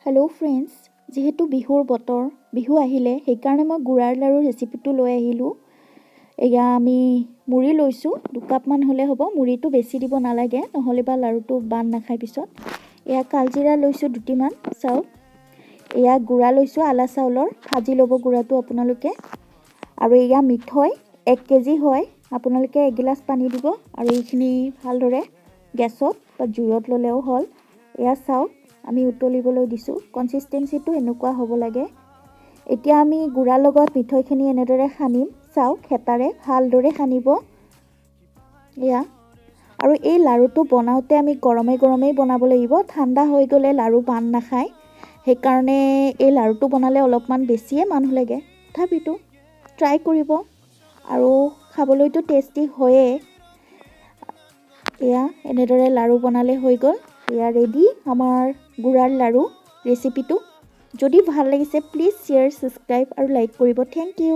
Hello' friends, যিহেতু বিহুৰ বতৰ, বিহু আহিলে, সেইকাৰণে মই গুড়াৰ লাড়ুৰ ৰেচিপিটো লৈ আহিলোঁ। এয়া আমি মুড়ি লৈছোঁ, 2 কাপমান হ'লে হ'ব। মুড়িটো বেছি দিব নালাগে, নহ'লে বা লাড়ুটো বান্ধ নাখায় পিছত। এয়া কালজিৰা লৈছোঁ দুটিমান। চাওক, এয়া গুড়া লৈছোঁ আলা চাউলৰ। ভাজি ল'ব গুড়াটো আপোনালোকে। আৰু এয়া মিঠৈ 1 কেজি হয়। আপোনালোকে এগিলাচ পানী দিব আৰু এইখিনি ভালদৰে গেছত বা জুইত ল'লেও হ'ল। এয়া চাওক, আমি উতলিবলৈ দিছোঁ। কনচিষ্টেঞ্চিটো এনেকুৱা হ'ব লাগে। এতিয়া আমি গুড়াৰ লগত মিঠৈখিনি এনেদৰে সানিম। চাওক, হেতাৰে ভালদৰে সানিব। এয়া আৰু এই লাড়ুটো বনাওঁতে আমি গৰমে গৰমেই বনাব লাগিব। ঠাণ্ডা হৈ গ'লে লাড়ু বান্ধ নাখায়। সেইকাৰণে এই লাড়ুটো বনালে অলপমান বেছিয়ে মানুহ লাগে। তথাপিতো ট্ৰাই কৰিব আৰু খাবলৈতো টেষ্টি হয়েই। এয়া এনেদৰে লাড়ু বনালে হৈ গ'ল। এয়া ৰেডি আমাৰ গুড়াৰ লাড়ু ৰেচিপিটো। যদি ভাল লাগিছে, প্লিজ শ্বেয়াৰ, ছাবস্ক্ৰাইব আৰু লাইক কৰিব। Thank U.